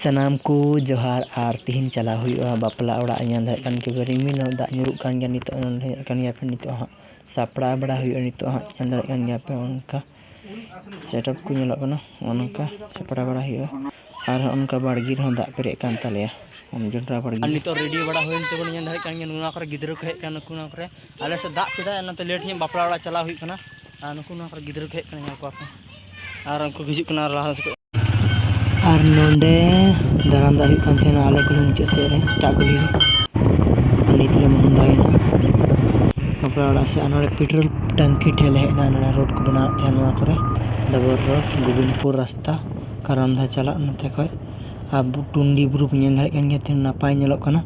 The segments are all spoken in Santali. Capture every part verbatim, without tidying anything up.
ᱥᱟᱱᱟᱢ ᱠᱚ ᱡᱚᱦᱟᱨ᱾ ᱟᱨ ᱛᱤᱦᱤᱧ ᱪᱟᱞᱟᱣ ᱦᱩᱭᱩᱜᱼᱟ ᱵᱟᱯᱞᱟ ᱚᱲᱟᱜ᱾ ᱧᱮᱞ ᱫᱟᱲᱮᱭᱟᱜ ᱠᱟᱱ ᱜᱮᱭᱟ ᱯᱮ, ᱨᱤᱢᱤᱞ ᱦᱚᱸ ᱫᱟᱜ ᱧᱩᱨᱩᱜ ᱠᱟᱱ ᱜᱮᱭᱟ᱾ ᱱᱤᱛᱚᱜ ᱧᱮᱞ ᱫᱟᱲᱮᱭᱟᱜ ᱠᱟᱱ ᱜᱮᱭᱟ ᱯᱮ, ᱱᱤᱛᱚᱜ ᱦᱟᱸᱜ ᱥᱟᱯᱲᱟᱣ ᱵᱟᱲᱟ ᱦᱩᱭᱩᱜᱼᱟ᱾ ᱱᱤᱛᱚᱜ ᱦᱟᱸᱜ ᱧᱮᱞ ᱫᱟᱲᱮᱭᱟᱜ ᱠᱟᱱ ᱜᱮᱭᱟ ᱯᱮ, ᱚᱱᱠᱟ ᱥᱮᱴᱟᱯ ᱠᱚ ᱧᱮᱞᱚᱜ ᱠᱟᱱᱟ᱾ ᱚᱱᱠᱟ ᱥᱟᱯᱲᱟᱣ ᱵᱟᱲᱟ ᱦᱩᱭᱩᱜᱼᱟ᱾ ᱟᱨ ᱦᱚᱸᱜᱼᱚ ᱱᱚᱝᱠᱟ ᱵᱟᱲᱜᱮ ᱨᱮᱦᱚᱸ ᱫᱟᱜ ᱯᱮᱨᱮᱡ ᱠᱟᱱ ᱛᱟᱞᱮᱭᱟ, ᱡᱚᱱᱰᱨᱟ ᱵᱟᱲᱜᱮ ᱟᱨ ᱨᱮ᱾ ᱱᱤᱛᱚᱜ ᱨᱮᱰᱤ ᱵᱟᱲᱟ ᱦᱩᱭᱮᱱ ᱛᱮᱵᱚᱱ ᱧᱮᱞ ᱫᱟᱲᱮᱭᱟᱜ ᱠᱟᱱ ᱜᱮᱭᱟ, ᱱᱚᱣᱟ ᱠᱚᱨᱮ ᱜᱤᱫᱽᱨᱟᱹ ᱠᱚ ᱦᱮᱡ ᱟᱠᱟᱱᱟ, ᱱᱩᱠᱩ ᱱᱚᱣᱟ ᱠᱚᱨᱮ᱾ ᱟᱞᱮ ᱥᱮᱫ ᱫᱟᱜ ᱠᱮᱫᱟᱭ, ᱚᱱᱟᱛᱮ ᱞᱮᱴ ᱧᱚᱜ ᱵᱟᱯᱞᱟ ᱚᱲᱟᱜ ᱪᱟᱞᱟᱣ ᱦᱩᱭᱩᱜ ᱠᱟᱱᱟ᱾ ᱟᱨ ᱱᱩᱠᱩ ᱱᱚᱣᱟ ᱠᱚᱨᱮ ᱜᱤᱫᱽᱨᱟᱹ ᱠᱚ ᱦᱮᱡ ᱟᱠᱟᱱᱟ, ᱧᱮᱞ ᱠᱚᱣᱟ ᱯᱮ᱾ ᱟᱨ ᱱᱚᱸᱰᱮ ᱫᱟᱬᱟᱱ ᱫᱟᱜ ᱦᱩᱭᱩᱜ ᱠᱟᱱ ᱛᱟᱦᱮᱱᱟ ᱟᱞᱮ ᱠᱩᱞᱦᱤ ᱢᱩᱪᱟᱹᱫ ᱥᱮᱫ ᱨᱮ, ᱮᱴᱟᱜ ᱠᱩᱞᱦᱤ ᱨᱮ᱾ ᱟᱨ ᱱᱤᱛ ᱞᱮ ᱢᱚᱦᱰᱟᱭᱮᱱᱟ ᱵᱟᱯᱞᱟ ᱚᱲᱟᱜ ᱥᱮᱫ᱾ ᱟᱨ ᱱᱚᱰᱮ ᱯᱮᱴᱨᱳᱞ ᱴᱟᱝᱠᱤ ᱴᱷᱮᱱ ᱞᱮ ᱦᱮᱡ ᱮᱱᱟ᱾ ᱱᱚᱰᱮ ᱨᱳᱰ ᱠᱚ ᱵᱮᱱᱟᱣᱮᱫ ᱛᱟᱦᱮᱱ ᱱᱚᱣᱟ ᱠᱚᱨᱮ, ᱰᱚᱵᱚᱞ ᱨᱳᱰ, ᱜᱳᱵᱤᱱᱫᱯᱩᱨ ᱨᱟᱥᱛᱟ, ᱠᱟᱨᱟᱢᱫᱷᱟ ᱪᱟᱞᱟᱜ ᱱᱚᱛᱮ ᱠᱷᱚᱡ᱾ ᱟᱨ ᱵᱩ-, ᱴᱩᱱᱰᱤ ᱵᱩᱨᱩ ᱯᱮ ᱧᱮᱞ ᱫᱟᱲᱮᱭᱟᱜ ᱠᱟᱱ ᱜᱮᱭᱟ, ᱛᱤᱱᱟᱹᱜ ᱱᱟᱯᱟᱭ ᱧᱮᱞᱚᱜ ᱠᱟᱱᱟ᱾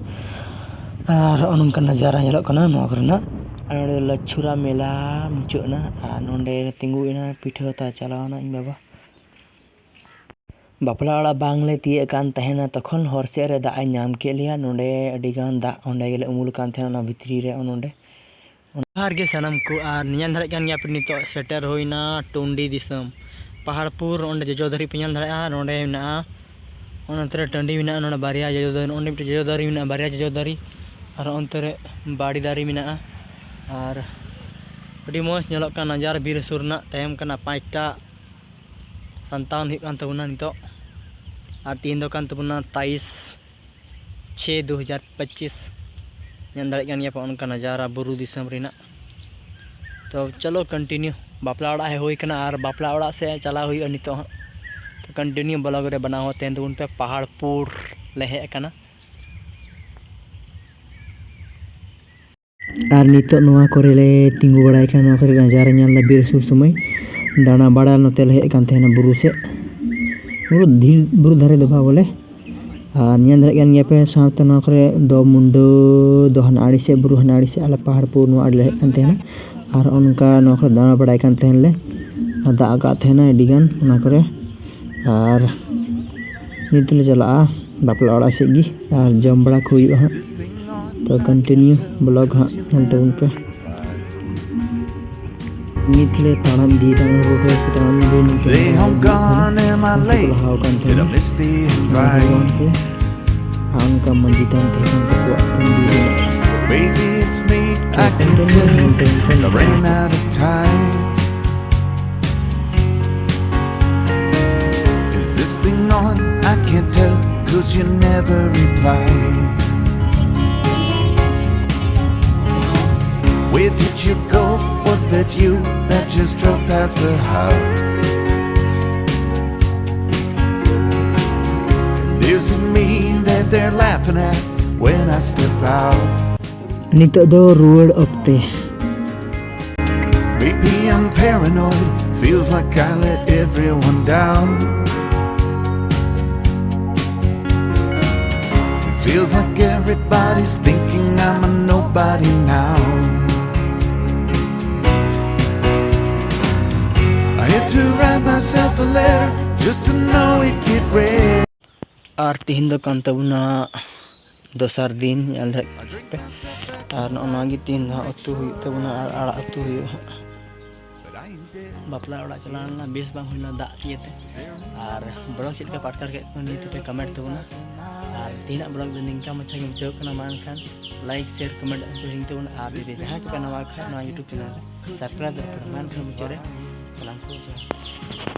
ᱟᱨ ᱦᱚᱸᱜᱼᱚ ᱱᱚᱝᱠᱟ ᱱᱟᱡᱟᱨᱟ ᱧᱮᱞᱚᱜ ᱠᱟᱱᱟ ᱱᱚᱣᱟ ᱠᱚᱨᱮᱱᱟᱜ᱾ ᱟᱨ ᱱᱚᱰᱮ ᱞᱟᱪᱷᱩᱨᱟ ᱢᱮᱞᱟ ᱢᱩᱪᱟᱹᱫ ᱮᱱᱟ᱾ ᱟᱨ ᱱᱚᱰᱮ ᱛᱤᱸᱜᱩ ᱮᱱᱟ, ᱯᱤᱴᱷᱟᱹ ᱦᱟᱛᱟᱣ ᱪᱟᱞᱟᱣ ᱮᱱᱟ ᱤᱧ ᱵᱟᱵᱟ᱾ ᱵᱟᱯᱞᱟ ᱚᱲᱟᱜ ᱵᱟᱝᱞᱮ ᱛᱤᱭᱟᱹᱜ ᱠᱟᱱ ᱛᱟᱦᱮᱱᱟ, ᱛᱚᱠᱷᱚᱱ ᱦᱚᱨ ᱥᱮᱫ ᱨᱮ ᱫᱟᱜ ᱮ ᱧᱟᱢ ᱠᱮᱫ ᱞᱮᱭᱟ᱾ ᱱᱚᱰᱮ ᱟᱹᱰᱤ ᱜᱟᱱ ᱫᱟᱜ, ᱚᱸᱰᱮ ᱜᱮᱞᱮ ᱩᱢᱩᱞ ᱠᱟᱱ ᱛᱟᱦᱮᱱᱟ, ᱚᱱᱟ ᱵᱷᱤᱛᱨᱤ ᱨᱮ, ᱱᱚᱰᱮ᱾ ᱡᱚᱦᱟᱨ ᱜᱮ ᱥᱟᱱᱟᱢ ᱠᱚ, ᱟᱨ ᱧᱮᱞ ᱫᱟᱲᱮᱭᱟᱜ ᱠᱟᱱ ᱜᱮᱭᱟ ᱯᱮ, ᱱᱤᱛᱚᱜ ᱥᱮᱴᱮᱨ ᱦᱩᱭᱱᱟ ᱴᱩᱱᱰᱤ ᱫᱤᱥᱚᱢ, ᱯᱟᱦᱟᱲᱯᱩᱨ᱾ ᱚᱸᱰᱮ ᱡᱚᱡᱚ ᱫᱟᱨᱮ ᱯᱮ ᱧᱮᱞ ᱫᱟᱲᱮᱭᱟᱜᱼᱟ, ᱱᱚᱰᱮ ᱢᱮᱱᱟᱜᱼᱟ᱾ ᱚᱱᱟ ᱱᱚᱛᱮ ᱨᱮ ᱴᱟᱺᱰᱤ ᱢᱮᱱᱟᱜᱼᱟ, ᱱᱚᱰᱮ ᱵᱟᱨᱭᱟ ᱡᱚᱡᱚ ᱫᱟᱨᱮ, ᱚᱸᱰᱮ ᱢᱤᱫᱴᱮᱡ ᱡᱚᱡᱚ ᱫᱟᱨᱮ ᱢᱮᱱᱟᱜᱼᱟ, ᱵᱟᱨᱭᱟ ᱡᱚᱡᱚ ᱫᱟᱨᱮ, ᱟᱨ ᱚᱱᱛᱮ ᱨᱮ ᱵᱟᱲᱮ ᱫᱟᱨᱮ ᱢᱮᱱᱟᱜᱼᱟ᱾ ᱟᱨ ᱟᱹᱰᱤ ᱢᱚᱡᱽ ᱧᱮᱞᱚᱜ ᱠᱟᱱᱟ ᱱᱟᱡᱟᱨ ᱵᱤᱨ ᱥᱩᱨ ᱨᱮᱱᱟᱜ᱾ ᱴᱟᱭᱤᱢ ᱠᱟᱱᱟ ᱯᱟᱸᱪᱴᱟ ᱥᱟᱱᱛᱟᱣᱚᱱ ᱦᱩᱭᱩᱜ ᱠᱟᱱ ᱛᱟᱵᱚᱱᱟ ᱱᱤᱛᱚᱜ᱾ ᱟᱨ ᱛᱤᱦᱤᱧ ᱫᱚ ᱠᱟᱱ ᱛᱟᱵᱚᱱᱟ ᱛᱟᱭᱤᱥ ᱪᱷᱮᱭ ᱫᱩ ᱦᱟᱡᱟᱨ ᱯᱚᱸᱪᱤᱥ᱾ ᱧᱮᱞ ᱫᱟᱲᱮᱭᱟᱜ ᱠᱟᱱ ᱜᱮᱭᱟ ᱯᱮ ᱚᱱᱠᱟ ᱱᱟᱡᱟᱨᱟ ᱵᱩᱨᱩ ᱫᱤᱥᱚᱢ ᱨᱮᱱᱟᱜ᱾ ᱛᱚ ᱪᱚᱞᱚ ᱠᱚᱱᱴᱤᱱᱤᱭᱩ, ᱵᱟᱯᱞᱟ ᱚᱲᱟᱜ ᱦᱮᱡ ᱦᱩᱭ ᱠᱟᱱᱟ ᱟᱨ ᱵᱟᱯᱞᱟ ᱚᱲᱟᱜ ᱥᱮᱫ ᱪᱟᱞᱟᱣ ᱦᱩᱭᱩᱜᱼᱟ ᱱᱤᱛᱚᱜ ᱦᱟᱸᱜ᱾ ᱛᱚ ᱠᱚᱱᱴᱤᱱᱤᱭᱩ ᱵᱞᱚᱜ ᱨᱮ ᱵᱮᱱᱟᱣ ᱛᱟᱦᱮᱱ ᱛᱟᱵᱚᱱ ᱯᱮ᱾ ᱯᱟᱦᱟᱲᱯᱩᱨ ᱞᱮ ᱦᱮᱡ ᱟᱠᱟᱱᱟ᱾ ᱟᱨ ᱱᱤᱛᱚᱜ ᱱᱚᱣᱟ ᱠᱚᱨᱮ ᱞᱮ ᱛᱤᱸᱜᱩ ᱵᱟᱲᱟᱭ ᱠᱟᱱᱟ, ᱱᱚᱣᱟ ᱠᱚᱨᱮ ᱱᱟᱡᱟᱨᱟ ᱧᱮᱞ ᱮᱫᱟ ᱵᱤᱨ ᱥᱩᱨ ᱥᱚᱢᱚᱭ᱾ ᱫᱟᱬᱟ ᱵᱟᱲᱟ ᱱᱚᱛᱮ ᱞᱮ ᱦᱮᱡ ᱟᱠᱟᱱ ᱛᱟᱦᱮᱱᱟ ᱵᱩᱨᱩ ᱥᱮᱫ, ᱵᱩᱨᱩ ᱫᱷᱤᱨ-, ᱵᱩᱨᱩ ᱫᱷᱟᱨᱮ ᱫᱚ ᱵᱟᱝ ᱵᱚᱞᱮ᱾ ᱟᱨ ᱧᱮᱞ ᱫᱟᱲᱮᱭᱟᱜ ᱠᱟᱱ ᱜᱮᱭᱟ ᱯᱮ, ᱥᱟᱶᱛᱮ ᱱᱚᱣᱟ ᱠᱚᱨᱮ ᱫᱚ ᱢᱩᱱᱰᱟᱹ ᱫᱚ ᱦᱟᱱᱟ ᱟᱲᱮ ᱥᱮᱫ, ᱵᱩᱨᱩ ᱦᱟᱱᱟ ᱟᱲᱮ ᱥᱮᱫ, ᱟᱞᱮ ᱯᱟᱦᱟᱲ ᱯᱩᱨ ᱱᱚᱣᱟ ᱟᱲᱮ ᱞᱮ ᱦᱮᱡ ᱠᱟᱱ ᱛᱟᱦᱮᱱᱟ᱾ ᱟᱨ ᱚᱱᱠᱟ ᱱᱚᱣᱟ ᱠᱚᱨᱮ ᱫᱟᱬᱟ ᱵᱟᱲᱟᱭ ᱠᱟᱱ ᱛᱟᱦᱮᱱ ᱞᱮ, ᱟᱨ ᱫᱟᱜ ᱟᱠᱟᱫ ᱛᱟᱦᱮᱱᱟ ᱟᱹᱰᱤ ᱜᱟᱱ ᱚᱱᱟ ᱠᱚᱨᱮ᱾ ᱟᱨ ᱱᱤᱛ ᱞᱮ ᱪᱟᱞᱟᱜᱼᱟ ᱵᱟᱯᱞᱟ ᱚᱲᱟᱜ ᱥᱮᱫ ᱜᱮ, ᱟᱨ ᱡᱚᱢ ᱵᱟᱲᱟ ᱠᱚ ᱦᱩᱭᱩᱜᱼᱟ ᱦᱟᱸᱜ᱾ ᱛᱚ ᱠᱚᱱᱴᱤᱱᱤᱭᱩ ᱵᱞᱚᱜ ᱦᱟᱸᱜ ᱧᱮᱞ ᱛᱟᱵᱚᱱ ᱯᱮ᱾ ᱱᱤᱛ ᱞᱮ ᱛᱟᱲᱟᱢ ᱤᱫᱤᱭᱮᱫᱟ, ᱱᱚᱣᱟ ᱨᱳᱰ ᱨᱮ ᱛᱟᱲᱟᱢ ᱤᱫᱤ ᱱᱤᱝᱠᱟᱹ They home gone, am I ᱦᱟᱱᱛᱮ ᱠᱚ ᱞᱟᱦᱟ ᱟᱠᱟᱱ ᱛᱟᱦᱮᱸᱱᱟ᱾ ᱟᱨ ᱦᱚᱸ ᱚᱱᱠᱟ ᱢᱟᱹᱡᱷᱤ ᱛᱷᱟᱱ ᱛᱟᱦᱮᱸ ᱠᱟᱱ ᱛᱟᱠᱚᱣᱟ ᱩᱱ ᱫᱤᱱ ᱨᱮᱱᱟᱜ᱾ Maybe it's me, I can't tell, 'cause I ran out of time. Is this thing on? I can't tell, 'cause you never reply. Where did you go? Was that you that just drove past the house? And is it me that they're laughing at when I step out? ᱱᱤᱛᱚᱜ ᱫᱚ ᱨᱩᱣᱟᱹᱲ ᱚᱠᱛᱮ᱾ Maybe I'm paranoid, feels like I let everyone down. It feels like everybody's thinking I'm a nobody now. I had to write myself a letter just to know it get read. ᱟᱨ ᱛᱤᱦᱤᱧ ᱫᱚ ᱠᱟᱱ ᱛᱟᱵᱚᱱᱟ ᱫᱚᱥᱟᱨ ᱫᱤᱱ, ᱧᱮᱞ ᱫᱟᱲᱮᱭᱟᱜ ᱯᱮ᱾ ᱟᱨ ᱱᱚᱜᱼᱚ ᱱᱚᱣᱟ ᱜᱮ ᱛᱤᱦᱤᱧ ᱫᱚ ᱦᱟᱸᱜ ᱩᱛᱩ ᱦᱩᱭᱩᱜ ᱛᱟᱵᱚᱱᱟ ᱟᱨ ᱟᱲᱟᱜ ᱩᱛᱩ ᱦᱩᱭᱩᱜᱼᱟ ᱦᱟᱸᱜ᱾ ᱵᱟᱯᱞᱟ ᱚᱲᱟᱜ ᱪᱟᱞᱟᱣ ᱞᱮᱱᱟ, ᱵᱮᱥ ᱵᱟᱝ ᱦᱩᱭ ᱞᱮᱱᱟ ᱫᱟᱜ ᱤᱭᱟᱹᱛᱮ᱾ ᱟᱨ ᱵᱞᱚᱜ ᱪᱮᱫ ᱞᱮᱠᱟ ᱯᱮ ᱟᱴᱠᱟᱨ ᱠᱮᱫ ᱠᱚᱣᱟ ᱱᱤᱭᱟᱹ ᱛᱮᱯᱮ ᱠᱚᱢᱮᱱᱴ ᱛᱟᱵᱚᱱᱟ᱾ ᱟᱨ ᱛᱮᱦᱮᱧᱟᱜ ᱵᱞᱚᱜ ᱫᱚ ᱱᱤᱝᱠᱟ ᱢᱟᱪᱷᱟ ᱜᱮ ᱢᱩᱪᱟᱹᱫ ᱠᱟᱱᱟ᱾ ᱢᱟ ᱮᱱᱠᱷᱟᱱ ᱞᱟᱭᱤᱠ, ᱥᱮᱭᱟᱨ, ᱠᱚᱢᱮᱱᱴ ᱠᱚ ᱦᱤᱲᱤᱧ ᱛᱟᱵᱚᱱᱟ᱾ ᱟᱨ ᱡᱩᱫᱤ ᱡᱟᱦᱟᱸᱭ ᱠᱚᱯᱮ ᱱᱟᱣᱟ ᱠᱷᱟᱡ ᱱᱚᱣᱟ YouTube ᱪᱮᱱᱮᱞ ᱨᱮ ᱥᱟᱵᱥᱠᱨᱟᱭᱤᱵ ᱫᱚᱨᱠᱟᱨ᱾ ᱢᱟ ᱮᱱᱠᱷᱟᱱ ᱢᱩᱪᱟᱹᱫ ᱨᱮ ᱥᱟᱱᱟᱢ ᱠᱚ ᱡᱚᱦᱟᱨ᱾